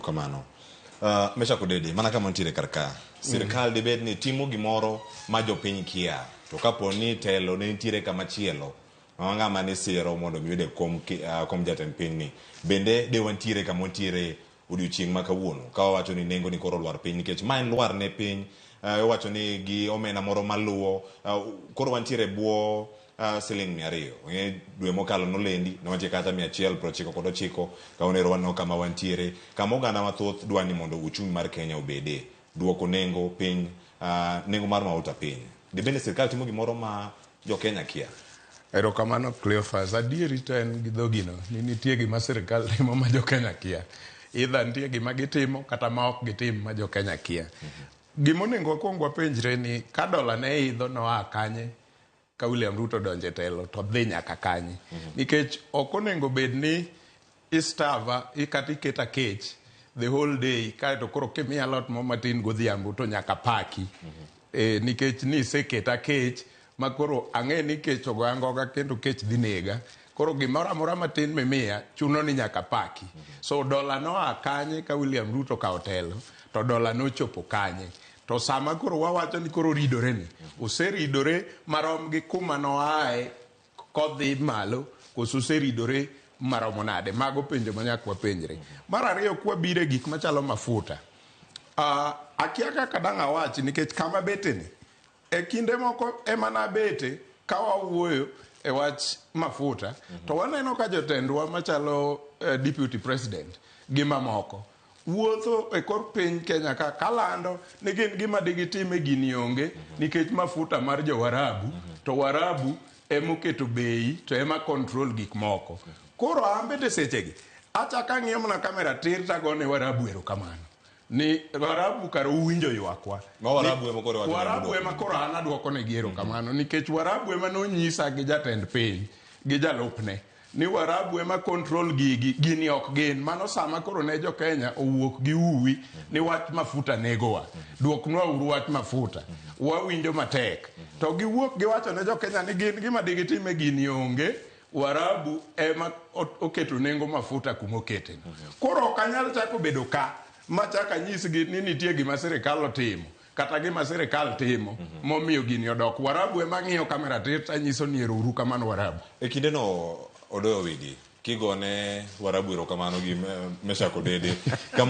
Erokamano. Meshack Odede, mana kama nitiere kar ka, sirkal dibed ni timo gimoro ma jopiny kia, to kapo ni telo ne nitiere kama chielo, ma ng'ama ne siro mondo mi oyude kom, kom jatend piny ni, bende de wantiere kama wantiere odiochieng' ma kawuono, ka wawacho ni nengo ni koro olwar piny, nikech ma en lwar ne piny, iwacho ni gi omenda moro maluwo, koro wantiere e bwo siling 200. Ong'e dwe mokalo nolendi, ne wantie kata 199, kawuono ero waneno kama wantiere, kama oganda mathoth dwa ni mondo uchumi mar Kenya obede, duoko nengo piny, nengo mar mauta piny. Dibende sirkal timo gimoro ma jo Kenya kia? Erokamano Cleophas. Adieri to en gi dhogino ni nitie gima sirkal timo ma jo Kenya kia. Either nitie gima gitimo kata ma ok gitim ma jo Kenya kia. Gima onego wakwong wapenjre ni ka dola ne idho noa kanye ka William Ruto donjo e telo to dhi nyaka kanye. Nikech ok onego bed ni istava kata iketa kech the whole day kaeto koro kimiya alot mo matin godhiambo to nyaka paki. Nikech ni iseketa kech ma koro ang'e ni kech ogoya ngoga kendo kech dhi nega. Koro gimoro amora matin mimiya chuno ni nyaka paki. So dola noa kanye ka William Ruto okawo telo to dola nochopo kanye. To sama koro wawacho ni koro ridore ni, oseridore marom gi kuma noae kodhi malo koso oseridore maromo nade? Mago penjo ma nyaka wapenjre. Mar ariyo, kwabiro e gik machalo mafuta. Akia kaka dang' awachi nikech kama bete ni, e kinde moko ema nabete ka wawuoyo e wach mafuta, to waneno ka jotendwa machalo deputy president gi mamoko wuotho e kor piny Kenya ka kalando ni gin gima digitim e gini onge nikech mafuta mar jo Warabu to Warabu emoketo bei to ema control gik moko. Koro an bende sechegi achako ang'iyo mana kamera tir tagone Warabu erokamano. Ni Warabu kar uwinjo ywakwa. Ma Warabu ema koro iwacho ni Warabu udwoko. ema koro an aduoko negi erokamano nikech Warabu ema nonyisa gi jatend piny gi jalupne ni Warabu ema control gigi, gini ok gin. Mano sama koro ne jo Kenya owuok gi uwi ni wach mafuta negowa. Duoknwa uru wach mafuta. Wawinjo matek. To giwuok giwacho ne jo Kenya ni gin gima digitime gini onge. Warabu ema oketo nengo mafuta kuma okete. Koro ok anyal chako bedo ka machak anyisgi ni nitie gima sirikal otimo kata gima sirikal timo momiyo gini odok. Warabu ema ng'iyo kamera tir tanyiso ni ero uru kamano Warabu. E kindeno Odoyo Wigi kigone Warabu erokamano gi Meshack Odede.